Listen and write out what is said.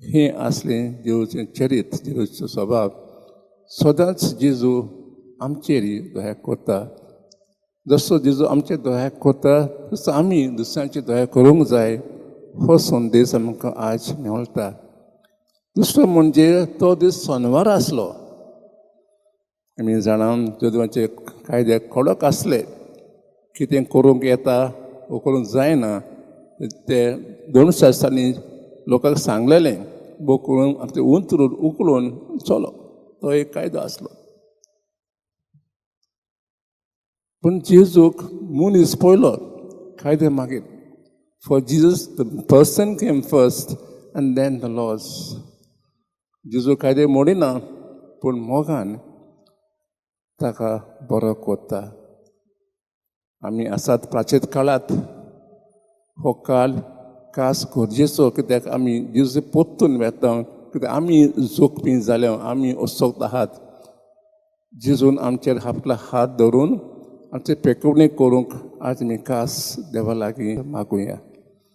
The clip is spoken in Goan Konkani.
हें आसलें जेजूचें चरित्र, जेजूचो स्वभाव. सदांच जेजू आमचेर दया करता. जसो जेजू आमचेर दया करता तसो आमी दुसऱ्यांचेर दया करूंक जाय, हो संदेश आमकां आज मेळटा. दुसरो म्हणजे तो दीस सोनवार आसलो. आमी जाणा, जेजवाचे कायदे कडक आसले. कितें करूंक येता वो करूंक जायना ते धर्मशास्त्रांनी लोकांक सांगलेलें. बोकळून आमचें उंतरून उकलून चलो, तो एक कायदो आसलो. पूण जेजूक मनीस पयलो, कायदे मागीर. For Jesus the person came first and then the laws. जेजू कायदे मोडिना, पूण मोगान ताका बरो कोत्ता. आमी आसात प्राचीत काळांत. हो काळ खास गरजेचो, कित्याक आमी जेजू परतून वेता, कित्याक आमी जोखमी जाल्या, आमी असक्त आहात. जेजून आमचेर आपलो हात धरून आमचे पेकोवणी करूंक आज आमी खास देवा लागीं मागुया.